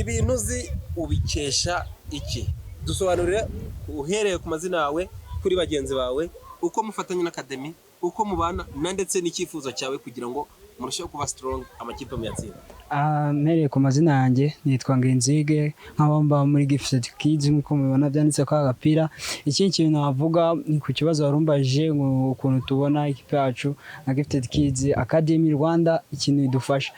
Ibintu uzi ubikesha iki? Dusobanurire uhereye ku mazina yawe, kuri bagenzi bawe, uko mufatanya n'academy, uko mubana na ndetse n'icyifuzo cyawe kugira ngo murusheho kuba strong, amakipe muyatsinda. Mpereye ku mazina yanjye, nitwa Ngenzige, nkaba mba muri Gifted Kids nk'uko mubibona byanditse kwa agapira. Ikindi kintu navuga ni ku kibazo warumbajije ngo ukuntu tubona ikipe yacu nka Gifted Kids Academy Rwanda, ikintu idufasha.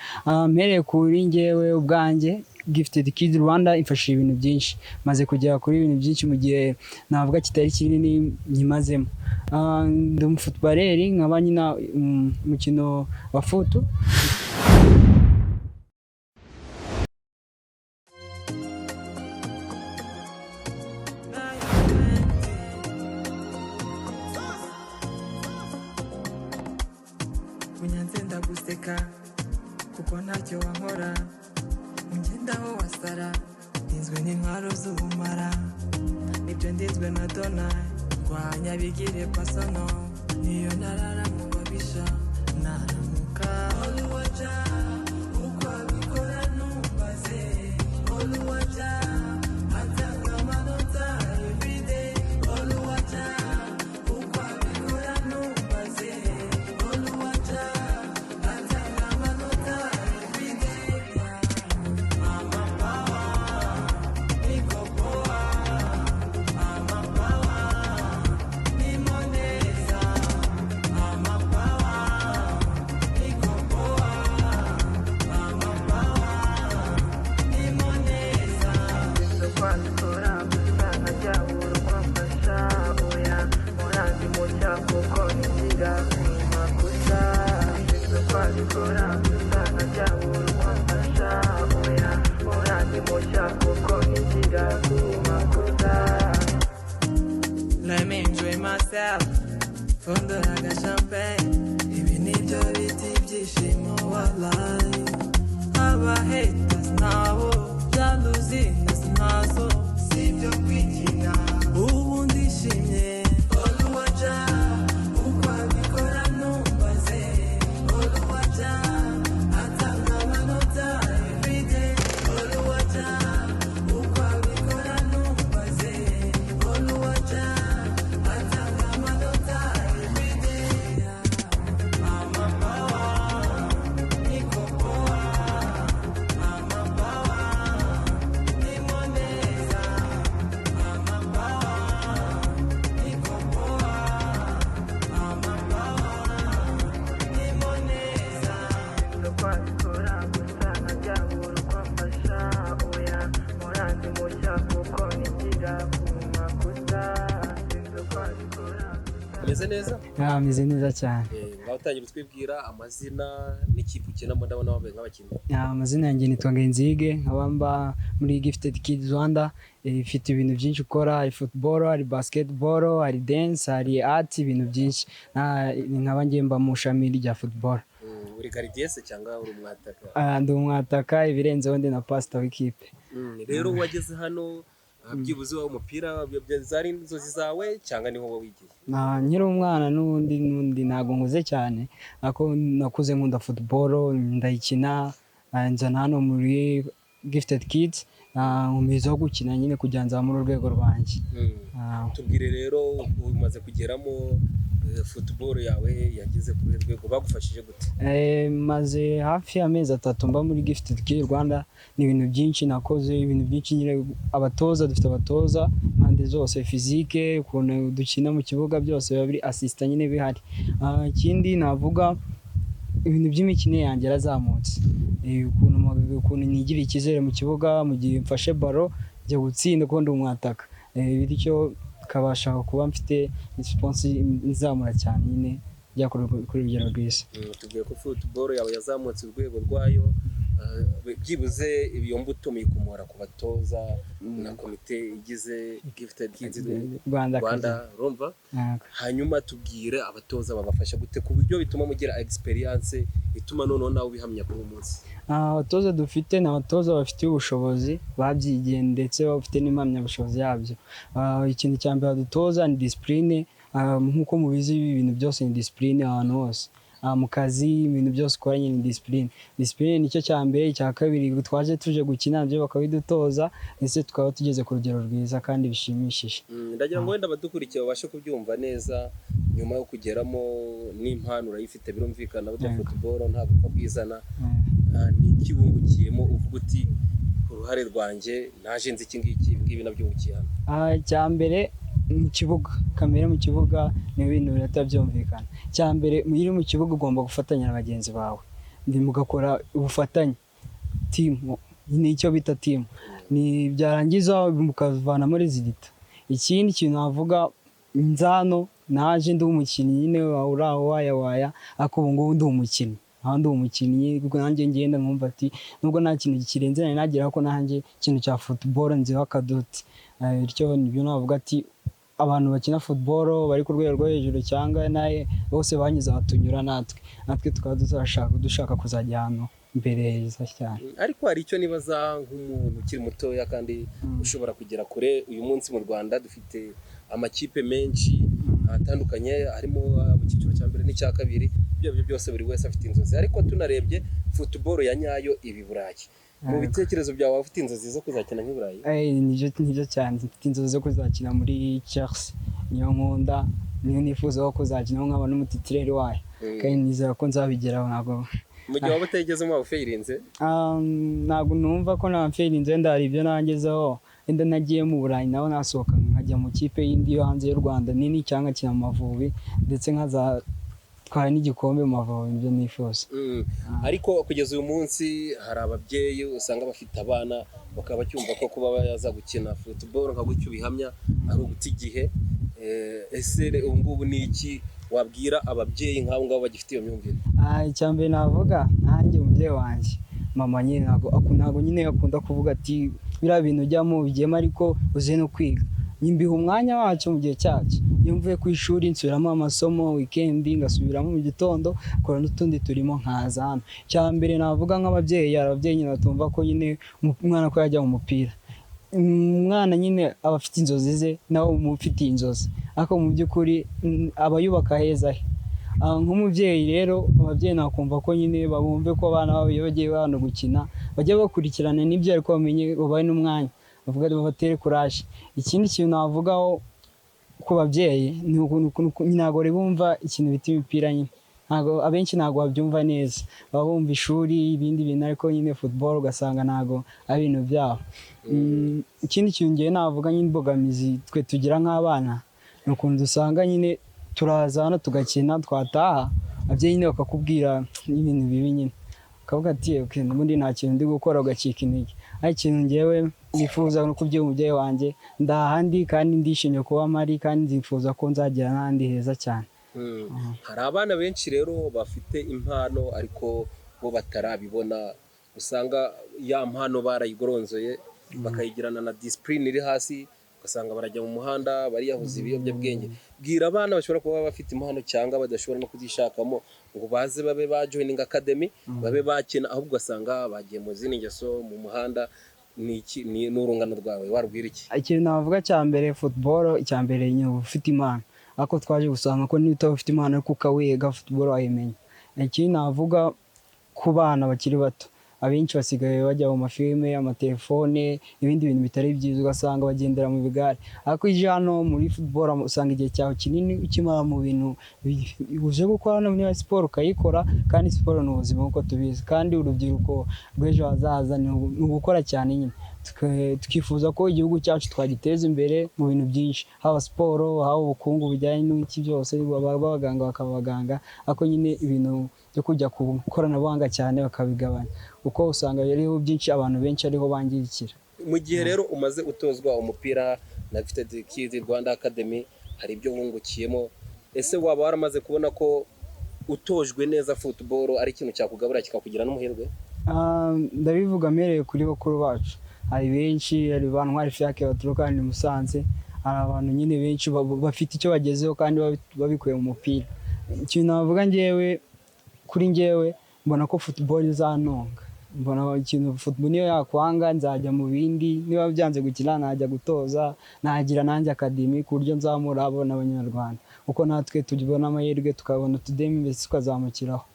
Mpereye kuri njyewe ubwanjye, Gifted Kids Rwanda imfashije ibintu byinshi, maze kugera kuri ibintu byinshi mu gihe navuga kitari kinini nyimazemo. Ndi umufootballer, nkaba nkina umukino wa futu. Unyanze ndaguseka kuko ntacyo wankora, ungendaho wasara, ndinzwe n'intwaro z'ubumara, nibyo ndinzwe na dona ndwanya bigire pasono, niyo narara mu babisha naramuka. Oluwaja uko abikora numbaze, Oluwaja atanga amanota everyday, Oluwaja uko abikora numbaze, Oluwaja atanga amanota everyday. Mama power, niko poa, mama power, nimo neza, mama power, niko poa, mama power, nimo neza. Kwabikora gusa nkabyabura uko mfasha, oya muranzi mushya kuko nigira ku makosa. Kwabikora gusa nkabyabura uko mfasha, oya muranzi mushya kuko nigira ku makosa. Let me enjoy myself, pfundura aga champagne, ibi nibyo bita ibyishimo wallahi. Aba haters nabo jalousie nazo sibyo kwikina, ubu ndishimye. Oluwaja uko abikora numbaze, Oluwaja atanga amanota everyday, Oluwaja uko abikora numbaze, Oluwaja atanga amanota everyday. Mama power, niko poa, mama power, nimo neza, mama power, niko poa, mama power, nimo neza. Kwabikora gusa nkabyabura uko mfasha, oya muranzi mushya kuko nigira ku makosa. Sinzi uko abikora gusa. Umeze neza? Meze neza cyane. Ngaho utangira utwibwira amazina n'ikipe ukinamo, ndabona wambaye nk'abakinnyi. Amazina yanjye nitwa Ngenzige, nkaba mba muri Gifted Kids Rwanda. Ifite ibintu byinshi ukora, hari football, hari basketball, hari dance, hari art, ibintu byinshi. Nkaba ngiye mba mu ishami rya football. Uri gardien se cyangwa uri umwataka? Ndi umwataka, ibirenzeho ndi na pastor w'ikipe. Rero wageze hano, byibuze wawe umupira zari inzozi zawe cyangwa niho wowe wigiye? Nkiri umwana n'ubundi ntabwo nkuze cyane, ariko nakuze nkunda football, ndayikina, nzana hano muri Gifted Kids, nkomezaho gukina nyine kugira nzamure urwego rwanjye. Tubwire rero, umaze kugeramo, football yawe yageze kuri rwego, bagufashije gute? Maze hafi y'amezi 3 mba muri Gifted Kids Rwanda, ni ibintu byinshi nakoze, ibintu byinshi nyine. Abatoza, dufite abatoza impande zose, physique, ukuntu dukina mu kibuga, byose biba biri assistant nyine bihari. Ikindi navuga, ibintu by'imikino yanjye yarazamutse, ukuntu nigirira icyizere mu kibuga, mu gihe mfashe ballon njya gutsinda kuko ndi umwataka, bityo kabasha kuba mfite response nzamura cyane nyine njya kuri urugero rwiza. Tubwiye ko football yawe yazamutse urwego rwayo, byibuze iyo mbuto muyikomora ku batoza na komite igize Gifted Kids Rwanda. Rwanda, urumva? Yego. Hanyuma tubwire, abatoza babafasha gute ku buryo bituma mugira experience ituma noneho nawe ubihamya kuri uwo munsi? Abatoza dufite ni abatoza bafitiye ubushobozi, babyigiye ndetse bafite n'impamyabushobozi yabyo. Ikintu cya mbere badutoza ni discipline, nk'uko mubizi ibintu byose ni discipline ahantu hose. Mu kazi ibintu byose ukora nyine ni discipline. Discipline nicyo cya mbere. Icya kabiri, twaje tuje gukina nabyo bakabidutoza, ndetse tukaba tugeze ku rugero rwiza kandi bishimishije. Ndagira ngo wenda abadukurikiye babashe kubyumva neza. Nyuma yo kugeramo n'impano urayifite, birumvikana, burya football ntabwo upfa kwizana. Ni iki wungukiyemo uvuga uti: "Ku ruhare rwanjye naje nzi iki ngiki, ibi ngibi nabyungukiye hano"? Icya mbere mu kibuga, kamere mu kibuga ni ibintu bihita byumvikana. Icya mbere, iyo uri mu kibuga ugomba gufatanya na bagenzi bawe, ndi mugakora ubufatanye, team, ni icyo bita team, ni byarangiza mukavanamo résultat. Ikindi kintu navuga, nzano naje ndi umukinnyi nyine uri aho waya waya, ariko ubu ngubu ndi umukinnyi, aho ndi umukinnyi ubwo nanjye ngenda nkumva ati nubwo nta kintu kirenze nari nageraho, ko nanjye ikintu cya football nziho akaduti. Bityo nibyo navuga ati abantu bakina football bari ku rwego rwo hejuru cyangwa naye bose banyuze aho tunyura, natwe tukaba dushaka kuzajya ahantu imbere heza cyane. Ariko hari icyo nibaza nk'umuntu ukiri mutoya kandi ushobora kugera kure. Uyu munsi mu Rwanda dufite amakipe menshi atandukanye, harimo mu cyiciro cya mbere n'icya kabiri. Ibyo aribyo byose buri wese afite inzozi, ariko tunarebye football ya nyayo iba i Burayi. Mu bitekerezo byawe waba ufite inzozi zo kuzakina nk'i Burayi? Nibyo cyane, mfite inzozi zo kuzakina muri Chelsea, niyo nkunda, niyo nifuza ko kuzakina nkaba n'umutitulaire wayo, kandi nizera ko nzabigeraho, ntabwo Mu gihe waba utayigezemo waba ufeyirinze? Ntabwo numva ko nta wenda hari ibyo nangezeho, wenda nagiye mu Burayi naho nasohoka nkajya mu kipe yindi yo hanze y'u Rwanda nini, cyangwa nkakina mu Mavubi, ndetse nkazatwara n'igikombe mu Mavubi, nibyo nifuza. Ariko kugeza uyu munsi hari ababyeyi usanga bafite abana bakaba bacyumva ko kuba baza gukina football nka gutyo ubihamya ari uguta igihe. Ese ubu ngubu ni iki wabwira ababyeyi nk'abo ngabo bagifite iyo myumvire? Icya mbere navuga, nanjye umubyeyi wanjye mama nyine ntabwo nyine akunda kuvuga ati biriya bintu ujyamo ubigiyemo ariko uze no kwiga. Mbiha umwanya wacyo mu gihe cyacyo. Iyo mvuye ku ishuri nsubiramo amasomo weekend, ngasubiramo mu gitondo, nkora n'utundi turimo, nkaza hano. Icya mbere navuga nk'ababyeyi, hari ababyeyi nyine batumva ko nyine umwana ko yajya mu mupira. Umwana nyine aba afite inzozi ze, nawe umufitiye inzozi, ariko mu by'ukuri aba yubaka heza he. Nk'umubyeyi rero, ababyeyi nakumva ko nyine babumve ko abana babo iyo bagiye hano gukina bajya bakurikirana n'ibyo, ariko bamenye babahe n'umwanya, bavuga babatere courage. Ikindi kintu navugaho ku babyeyi ni ntabwo bari bumva ikintu bita imipira nyine, ntabwo abenshi ntabwo babyumva neza, baba bumva ishuri, ibindi bintu, ariko nyine football ugasanga ntabwo ari ibintu byabo. Ikindi kintu ngewe navuga nk'imbogamizi twe tugira nk'abana ni ukuntu dusanga nyine turaza hano tugakina, twataha ababyeyi nyine bakakubwira ibintu bibi nyine, ukavuga ati okay, n'ubundi nta kintu ndi gukora, ugacika intege. Ariko ikintu ngewe nifuza no kubwira umubyeyi wanjye, ndahandi kandi ndishimye kuba mpari, kandi nzifuza ko nzagera n'ahandi heza cyane. Hari abana benshi rero bafite impano ariko bo batarabibona, usanga ya mpano barayigoronzoye bakayigirana na discipline iri hasi, ugasanga barajya mu muhanda bariyahuza ibiyobyabwenge. Bwira abana bashobora kuba bafite impano cyangwa badashobora no kuzishakamo ngo baze babe ba joining academy, babe bakina, ahubwo ugasanga bagiye mu zindi ngeso mu muhanda. Ni iki? Ni urungano rwawe warubwira iki? Ikintu navuga cya mbere, football icya mbere nyine uba ufite impano, ariko twaje gusanga ko niba utaba ufite impano ariko ukawiga, football wayimenya. Ikindi navuga ku bana bakiri bato, abenshi basigaye bajya mu mafilime, amatelefone, ibindi bintu bitari byiza, ugasanga bagendera mu bigare. Ariko ije hano muri football usanga igihe cyawe kinini ukimara mu bintu uje gukora hano, niba siporo ukayikora, kandi siporo ni ubuzima nk'uko tubizi, kandi urubyiruko rw'ejo hazaza ni ugukora cyane nyine. Tukifuza ko igihugu cyacu twagiteza imbere mu bintu byinshi, haba siporo, haba ubukungu bujyanye n'iki byose, baba abaganga bakaba abaganga, ariko nyine ibintu byo kujya ku ikoranabuhanga cyane bakabigabanya, kuko usanga hariho byinshi abantu benshi ariho bangirikira. Mu gihe rero umaze utozwa umupira na Gifted Kids Rwanda Academy, hari ibyo wungukiyemo. Ese waba waramaze kubona ko utojwe neza football ari ikintu cyakugabura kikakugira n'umuherwe? Ndabivuga mpereye kuri bakuru bacu, hari benshi, hari ba Ntwari Fiacre baturuka hano i Musanze, hari abantu nyine benshi bafite icyo bagezeho kandi babikuye mu mupira. Ikintu navuga njyewe, kuri njyewe mbona ko football izantunga, mbona ikintu football niyo yakwanga nzajya mu bindi, niba byanze gukina najya gutoza, nagira nanjye academy ku buryo nzamura abo n'abanyarwanda. uko natwe tubona amahirwe tukabona utudemi, mbese tukazamukiraho.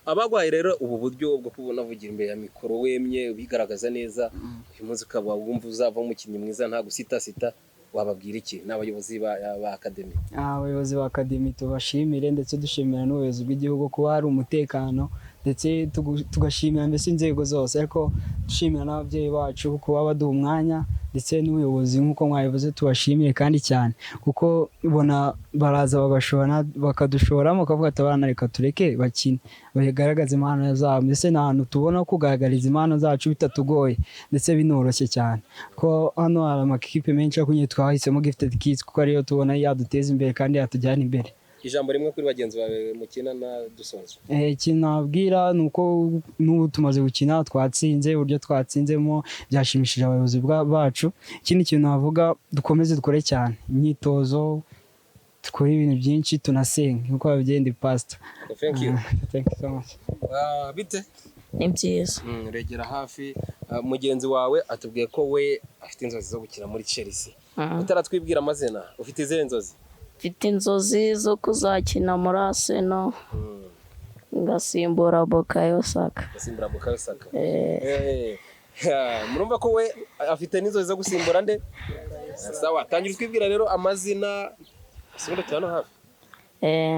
Abagwaye rero ubu buryo bwo kubona uvugira imbere ya mikoro wemye, ubigaragaza neza, uyu munsi ukaba wumva uzava umukinnyi mwiza nta gusitasita, wababwira iki? Ni abayobozi ba academy. Abayobozi ba academy tubashimire, ndetse dushimira n'ubuyobozi bw'igihugu kuba hari umutekano, ndetse tugashimira mbese inzego zose, ariko dushimira n'ababyeyi bacu kuba baduha umwanya, ndetse n'ubuyobozi nk'uko mwabivuze, tubashimire kandi cyane, kuko ubona baraza bagashora, bakadushoramo, bakavuga ati: "Abana reka tureke bakine, bagaragaze impano zabo." Mbese ni ahantu tubona kugaragariza impano zacu bitatugoye, ndetse binoroshye cyane, ko hano hari amakipe menshi, ariko nyine twahisemo Gifted Kids kuko ariyo tubona yaduteza imbere kandi yatujyana imbere. Ijambo rimwe kuri bagenzi bawe mukina na dusoza. Ikintu nababwira ni uko n'ubu tumaze gukina twatsinze, uburyo twatsinzemo byashimishije abayobozi bacu. Ikindi kintu navuga, dukomeze dukore cyane imyitozo, dukore ibintu byinshi, tunasenge nk'uko babigenda pastor. Thank you. Thank you so much. Bite? Ni byiza. Regera hafi. Mugenzi wawe atubwiye ko we afite inzozi zo gukina muri Chelsea. Utaratwibwira amazina, ufite izihe nzozi? Mfite inzozi zo kuzakina muri Arsenal, ngasimbura Bukayo Saka. Gasimbura Bukayo Saka. Eh. Murumva ko we afite n'inzozi zo gusimbura nde? Sawa, tangira utwibwira rero amazina. Simbura hano hafi.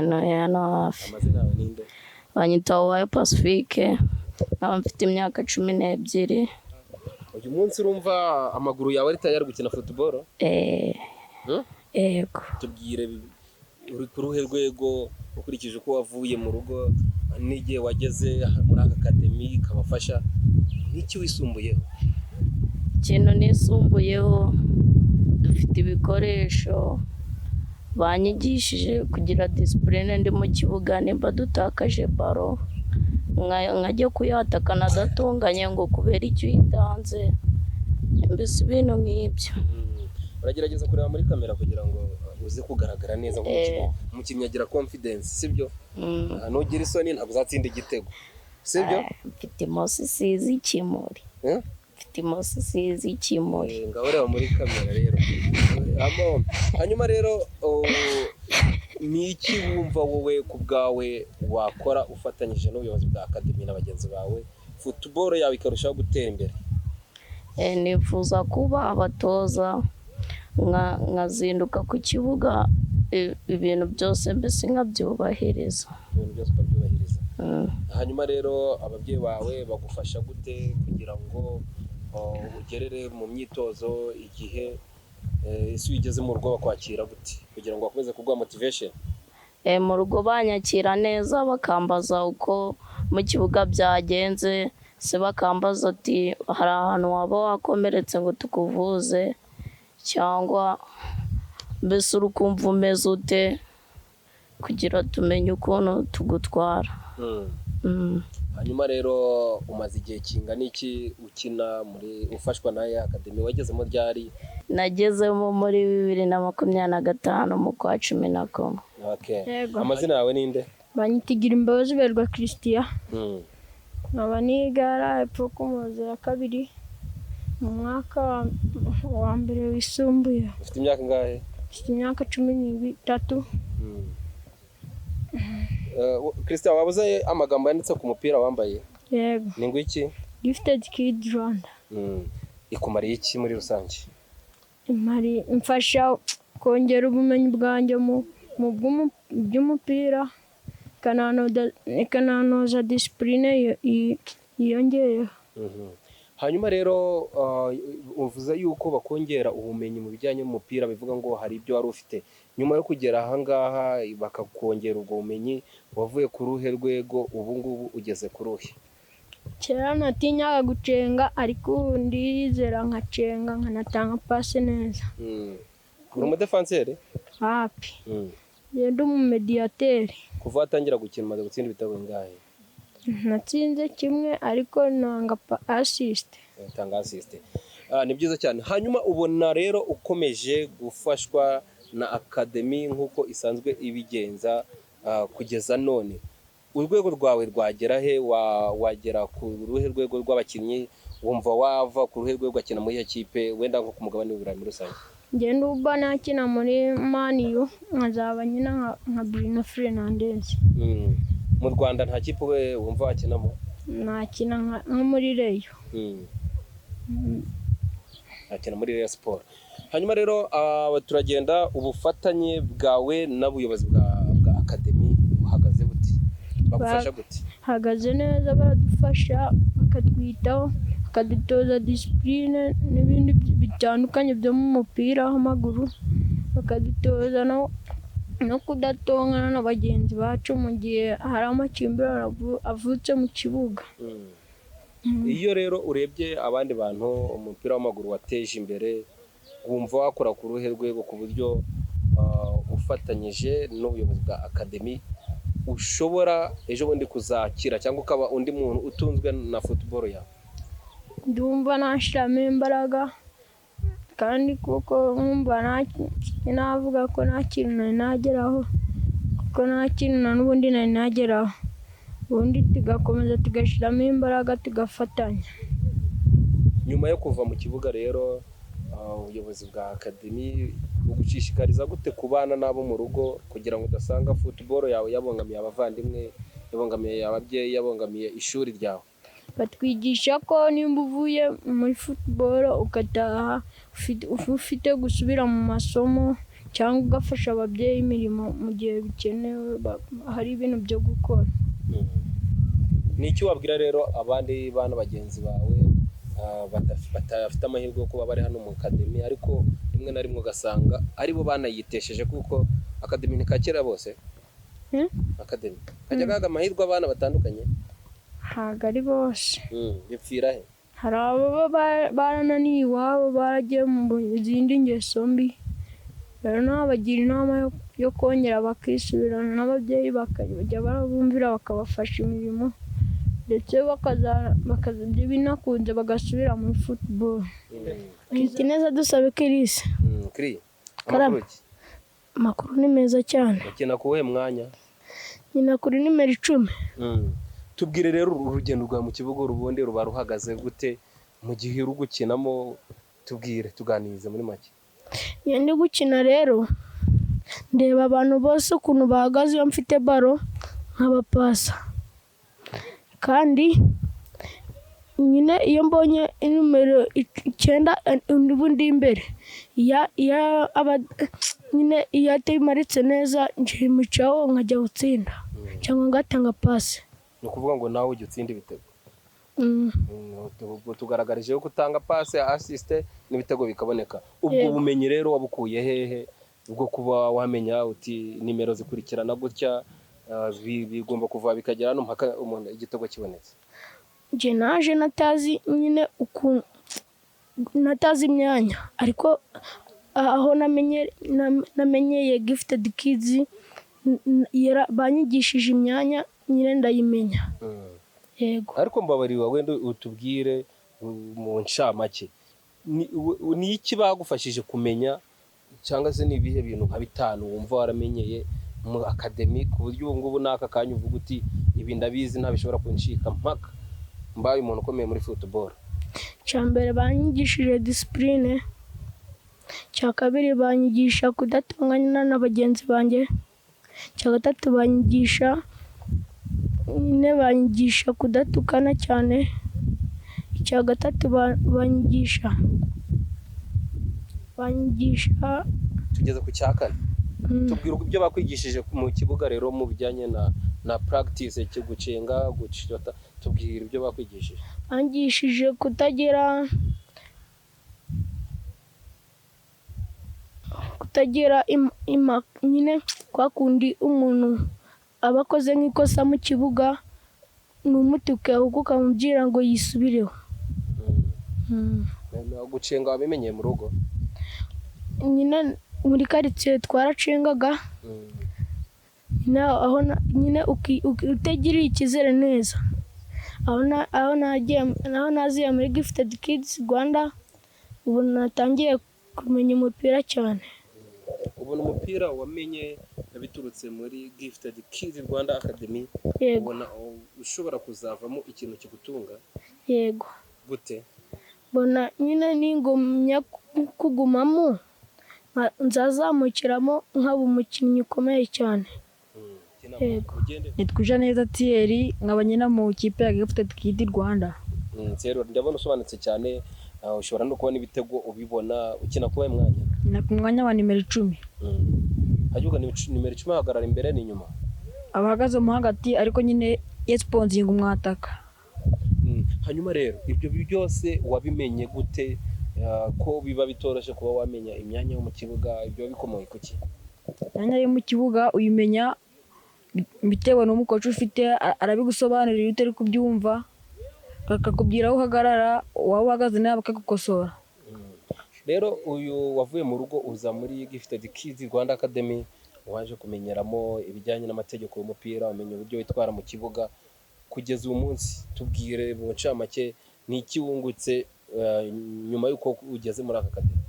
No, hano hafi. Amazina yawe ninde? Banyita Uwayo Pacifique, nkaba mfite imyaka 12. Uyu munsi urumva amaguru yawe ari tayari gukina football? Eh. Hmm? Yego. Tubwire, uri ku ruhe rwego ukurikije uko wavuye mu rugo n'igihe wageze muri aka academy kabafasha? N'iki wisumbuyeho? Ikintu nisumbuyeho, dufite ibikoresho, banyigishije kugira discipline ndi mu kibuga, nimba dutakaje ballon nkajya kuyatakana adatunganye ngo kubera icyo uyitanze, mbese ibintu nk'ibyo. Uragerageza kureba muri kamera kugira ngo uze kugaragara neza nk'umukinnyi. Umukinnyi agira confidence, sibyo? Mm. Nugira isoni ntabwo uzatsinda igitego, sibyo? Ah, mfite imoso isize ikimuri. Eh? Mfite imoso isize ikimuri. Ngaho reba muri kamera rero. Hanyuma rero, ni iki wumva wowe ku bwawe wakora ufatanyije n'ubuyobozi bwa academy na bagenzi bawe, football yawe ikarushaho gutera imbere? Nifuza kuba abatoza, nkazinduka ku kibuga, ibintu byose mbese nkabyubahiriza. Ibintu byose ukabyubahiriza. Mm. Hanyuma rero, ababyeyi bawe bagufasha gute kugira ngo ugerere mu myitozo igihe? Ese iyo ugeze mu rugo bakwakira gute kugira ngo bakomeze kuguha motivation? Mu rugo banyakira neza, bakambaza uko mu kibuga byagenze, se bakambaza ati: "Hari ahantu waba wakomeretse ngo tukuvuze?" cyangwa mbese uri kumva umeze ute, kugira tumenye ukuntu tugutwara. Hanyuma rero, umaze igihe kingana iki ukina muri, ufashwa na ya academy? Wagezemo ryari? Nagezemo muri 2025 mu kwa 11. Okay. Yego. Amazina yawe ninde? Banyita Imbabazi Berwa Christian. Nkaba niga epfo ku Muhoza ya kabiri, mu mwaka wa mbere wisumbuye. Ufite imyaka ingahe? Mfite imyaka 13. Christian, waba uzi amagambo yanditse ku mupira wambaye? Yego. Ni ngwiki? Gifted Kid Rwanda. Ikumariye iki muri rusange? Imari imfasha kongera ubumenyi bwanjye mu by'umupira, ikananoza discipline yiyongeyeho. Hanyuma rero, uvuze yuko bakongera ubumenyi mu bijyanye n'umupira, bivuga ngo hari ibyo wari ufite nyuma yo kugera ahangaha bakakongera ubwo bumenyi, wavuye ku ruhe rwego, ubu ngubu ugeze ku ruhe? Kera natinyaga gucenga, ariko ubu ndizera nkacenga, nkanatanga passe neza. Uri umudefanseri? Hapi, ngenda umumediyateri. Kuva watangira gukina umaze gutsinda ibitego bingahe? Natsinze kimwe, ariko nanga assist. Utanga assist. Ni byiza cyane. Hanyuma ubona rero ukomeje gufashwa na academy nk'uko isanzwe ibigenza, kugeza none urwego rwawe rwagera he? Wagera ku ruhe rwego rw'abakinnyi? Wumva wava ku ruhe rwego ugakina muri iyo kipe, wenda nko ku mugabane w'Uburayi muri rusange? Njye ndumva nakina muri Man U, nkazaba nyina nka Bruno Fernandes. Mu Rwanda nta kipe we wumva wakinamo? Nakina nko muri Rayon. Akina muri Rayon Sport. Hanyuma rero turagenda, ubufatanye bwawe n'ubuyobozi bwa academy buhagaze bute? Bagufasha gute? Hagaze neza, baradufasha, bakatwitaho, bakadutoza discipline n'ibindi bitandukanye byo mu mupira w'amaguru, bakadutoza no kudatongana na bagenzi bacu mu gihe hari amakimbirane avutse mu kibuga. Iyo rero urebye abandi bantu umupira w'amaguru wateje imbere, wumva wakora ku ruhe rwego ku buryo ufatanyije n'ubuyobozi bwa academy ushobora ejo bundi kuzakira cyangwa ukaba undi muntu utunzwe na football yawe? Ndumva nashyiramo imbaraga, kandi kuko nkumva navuga ko nta kintu nari nageraho, kuko nta kintu na n'ubundi nari nageraho. Ubundi tugakomeza tugashyiramo imbaraga, tugafatanya. Nyuma yo kuva mu kibuga rero, ubuyobozi bwa academy bugushishikariza gute kubana n'abo mu rugo, kugira ngo udasanga football yawe yabangamiye abavandimwe, yabangamiye ababyeyi, yabangamiye ishuri ryawe? Batwigisha ko nimba uvuye muri football ugataha, ufite gusubira mu masomo cyangwa ugafasha ababyeyi imirimo mu gihe bikenewe, hari ibintu byo gukora. Ni iki wabwira rero abandi bana bagenzi bawe badafite amahirwe yo kuba bari hano mu academy, ariko rimwe na rimwe ugasanga aribo banayitesheje, kuko academy ni kakira bose? Hmm? Academy kajya gahaga amahirwe abana batandukanye. Ntabwo ari bose. Bipfira he? Hari ababa barananiye iwabo, baragiye mu zindi ngeso mbi. Rero nabagira inama yo kongera bakisubirana n'ababyeyi, bakajya barabumvira, bakabafasha imirimo, ndetse bakazajya binakunze bagasubira muri football. Neza dusabe Kirisi. Kiri. Karame. Amakuru ki? Amakuru ni meza cyane. Ukina ku wuhe mwanya? Nyina kuri nimero 10. Tubwire rero urugendo rwawe mu kibuga, urubundi ruba ruhagaze gute mu gihe uri gukinamo? Tubwire, tuganirize muri make. Iyo ndi gukina rero, ndeba abantu bose ukuntu bahagaze iyo mfite ballon, nkabapasa. Kandi nyine iyo mbonye nimero 9 ubundi imbere, nyine iyo atayimaritse neza, njimucaho nkajya gutsinda cyangwa ngatanga pasi. Ni ukuvuga ngo nawe ujya utsinda ibitego? Mm. Ubwo tugaragarije ko utanga pase, assist, n'ibitego bikaboneka. Ubwo Yego. bumenyi rero wabukuye hehe bwo kuba wamenya uti nimero zikurikirana gutya, bigomba kuva bikagera hano mpaka umuntu igitego kibonetse? Njye naje natazi nyine ukuntu, natazi imyanya, ariko aho namenyeye Gifted Kids, banyigishije imyanya nyine ndayimenya. Yego. Ariko mbabariwe, wenda utubwire mu ncamake ni iki bagufashije kumenya, cyangwa se ni ibihe bintu nka bitanu wumva waramenyeye mu academy, ku buryo ubu ngubu n'aka kanya uvuga uti ibi ndabizi, ntabishobora kuncika mpaka mbaye umuntu ukomeye muri football? Icya mbere banyigishije discipline, icya kabiri banyigisha kudatongana na bagenzi banjye, icya gatatu banyigisha nyine banyigisha kudatukana cyane, icya gatatu banyigisha Tugeze ku cya kane. Tubwira ibyo bakwigishije mu kibuga rero mu bijyanye na practice cyo gucenga, gushota. Tubwira ibyo bakwigishije. Banyigishije kutagira nyine kwa kundi umuntu aba akoze nk'ikosa mu kibuga, ntumutuke, ahubwo ukamubwira ngo yisubireho. Gucenga wabimenyeye mu rugo? Nyine muri karitsiye twaracengaga. Nyine aho nyine utagiriye icyizere neza, aho nagiye, aho naziye muri Gifted Kids Rwanda, ubu natangiye kumenya umupira cyane. Ubona umupira wamenye biturutse muri Gifted Kids Rwanda Academy? Yego. Ubona ushobora kuzavamo ikintu kigutunga? Yego. Gute? Mbona nyine ningumya kugumamo. Nzazamukiramo nkaba umukinnyi ukomeye cyane. Yego. Ugende. Nitwa Ujaneza Thierry, nkaba nyina mu kipe ya Gifted Kid Rwanda. Zero, ndabona usobanutse cyane, ushobora no kubona ibitego ubibona. Ukina kuba mwanya? Ni ku mwanya wa nimero 10. Hanyuma nimero 10 ahagarara imbere ni inyuma? Abahagaze mo hagati, ariko nyine yesiponzinga umwataka. Hanyuma rero ibyo byose wabimenye gute? Ko biba bitoroshye kuba wamenya imyanya yo mu kibuga, ibyo bikomoye ku ki? Imyanya yo mu kibuga uyimenya bitewe n'umukoci ufite, arabigusobanurira iyo utari kubyumva, akakubwira aho uhagarara, waba uhagaze nawe bakagukosora. Rero uyu wavuye mu rugo uza muri Gifted Kids Rwanda Academy, waje kumenyeramo ibijyanye n'amategeko y'umupira, umenya uburyo witwara mu kibuga. Kugeza uyu munsi, tubwire mu ncamake, ni iki wungutse nyuma y'uko ugeze muri aka academy?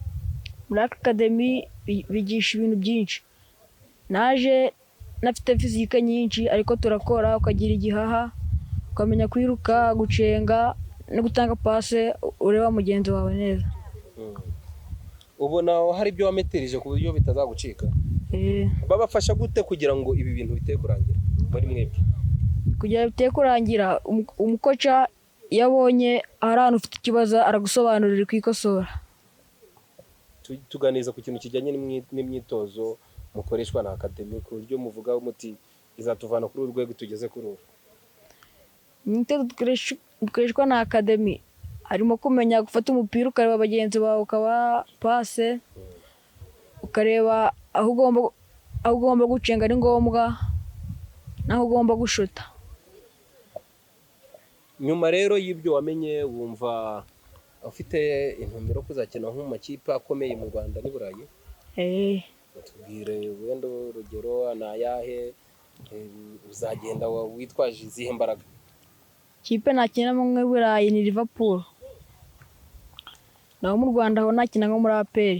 Muri aka academy bigisha ibintu byinshi. Naje nafite physique nyinshi, ariko turakora ukagira igihaha, ukamenya kwiruka, gucenga no gutanga passe ureba mugenzi wawe neza. Ubona hari ibyo wameterije ku buryo bitazagucika? Eh. Babafasha gute kugira ngo ibi bintu biteye kurangira muri mwebwe? Kugira biteye kurangira, umukoca iyo abonye hari ahantu ufite ikibazo aragusobanurira ukikosora. Tuganiriza ku kintu kijyanye n'imyitozo mukoreshwa na academy, ku buryo muvuga muti izatuvana kuri uru rwego tugeze kuri uru. Imyitozo dukoreshwa na academy harimo kumenya gufata umupira, ukareba bagenzi bawe, ukaba passe, ukareba aho ugomba gucenga ari ngombwa n'aho ugomba gushuta. Nyuma rero y'ibyo wamenye, wumva ufite intumbero yo kuzakina nko mu makipe akomeye mu Rwanda n'i Burayi? Eh. Tubwire wenda urugero ni ayahe, uzagenda witwaje izihe mbaraga? Kipe nakinamo nk'i Burayi ni Liverpool, naho mu Rwanda ho nakina nko muri APR.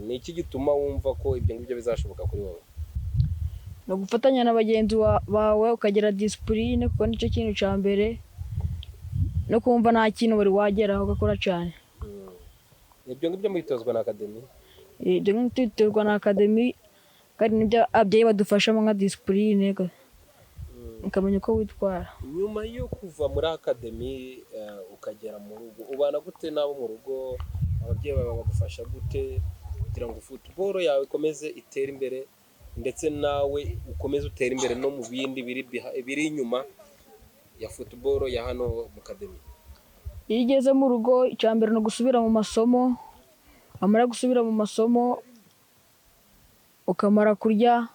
Ni iki gituma wumva ko ibyo ngibyo bizashoboka kuri wowe? Ni ugufatanya na bagenzi bawe, ukagira discipline kuko nicyo kintu cya mbere, no kumva nta kintu wari wageraho ugakora cyane. Ibyo ngibyo mwitozwa na academy? Ibyo ngibyo biterwa na academy, kandi nibyo ababyeyi badufashamo nka discipline, ukamenya uko witwara. Nyuma yo kuva muri academy ukagera mu rugo, ubana gute n'abo mu rugo? Ababyeyi bawe bagufasha gute kugira ngo football yawe ikomeze itere imbere, ndetse nawe ukomeze utere imbere no mu bindi biri inyuma ya football ya hano mu academy? Iyo ugeze mu rugo, icya mbere ni ugusubira mu masomo. Wamara gusubira mu masomo, ukamara kurya,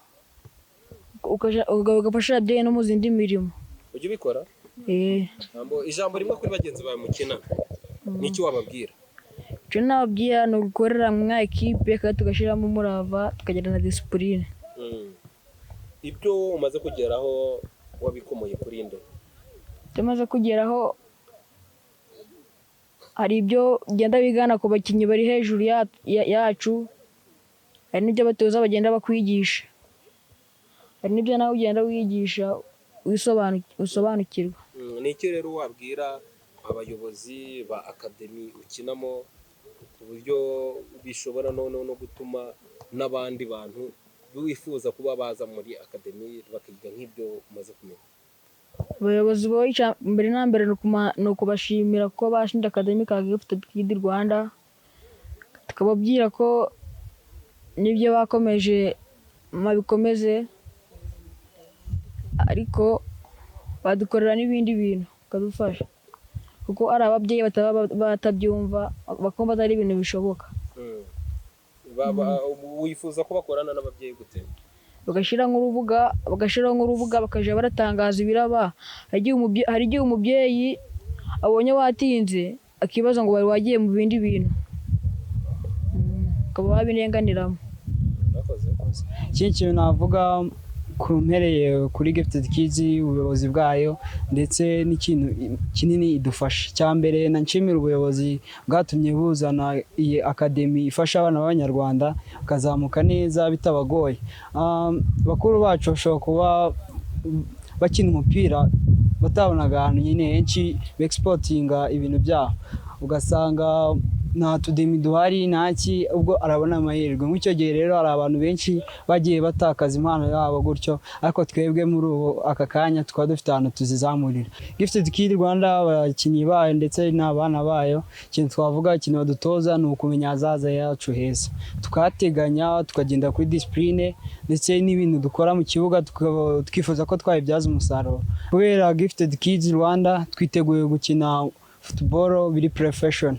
ugafasha ababyeyi no mu zindi mirimo. Ujya ubikora? Eh. Ijambo rimwe kuri bagenzi bawe mukina, ni iki wababwira? Icyo nababwira ni ugukorera mwa ekipe kandi tugashyiramo umurava, tukagira na discipline. Ibyo umaze kugeraho wabikomoye kuri nde? Ibyo maze kugeraho, hari ibyo ugenda wigana ku bakinnyi bari hejuru yacu, hari n'ibyo abatoza bagenda bakwigisha, hari n'ibyo nawe ugenda wigisha usobanukirwa. Ni iki rero wabwira abayobozi ba academy ukinamo, ku buryo bishobora noneho no gutuma n'abandi bantu bifuza kuba baza muri academy bakiga nk'ibyo umaze kumenya? Abayobozi bo, mbere na mbere ni ukubashimira ko bashinze academy ka Gifted Kid Rwanda, tukababwira ko n'ibyo bakomeje babikomeze, ariko badukorera n'ibindi bintu bakadufasha, kuko ari ababyeyi bataba batabyumva, bakumva atari ibintu bishoboka. Wifuza ko bakorana n'ababyeyi gute? Bagashyiraho nk'urubuga bakajya baratangaza ibiraba. Hari igihe umubyeyi abonye watinze akibaza ngo wari wagiye mu bindi bintu, ukaba wabirenganiramo. Murakoze. Ikindi kintu navuga ku mpereye kuri Gifted Kids, ubuyobozi bwayo ndetse n'ikintu kinini idufasha, icya mbere na nshimira ubuyobozi bwatumye buzana iyi academy ifasha abana b'Abanyarwanda bakazamuka neza bitabagoye. Bakuru bacu bashobora kuba bakina umupira batabonaga ahantu nyine henshi bexportinga ibintu byabo, ugasanga Nta tudemi duhari, ntaki, ubwo arabona amahirwe. Nk'icyo gihe rero hari abantu benshi bagiye batakaza impano yabo gutyo, ariko twebwe muri ubu aka kanya tukaba dufite ahantu tuzizamurira. Gifted Kid Rwanda, abakinnyi bayo ndetse n'abana bayo, ikintu twavuga, ikintu badutoza ni ukumenya ahazaza yacu heza, tukahateganya, tukagenda kuri discipline, ndetse n'ibintu dukora mu kibuga tukaba twifuza ko twabibyaza umusaruro. Kubera Gifted Kids Rwanda, twiteguye gukina football biri professional.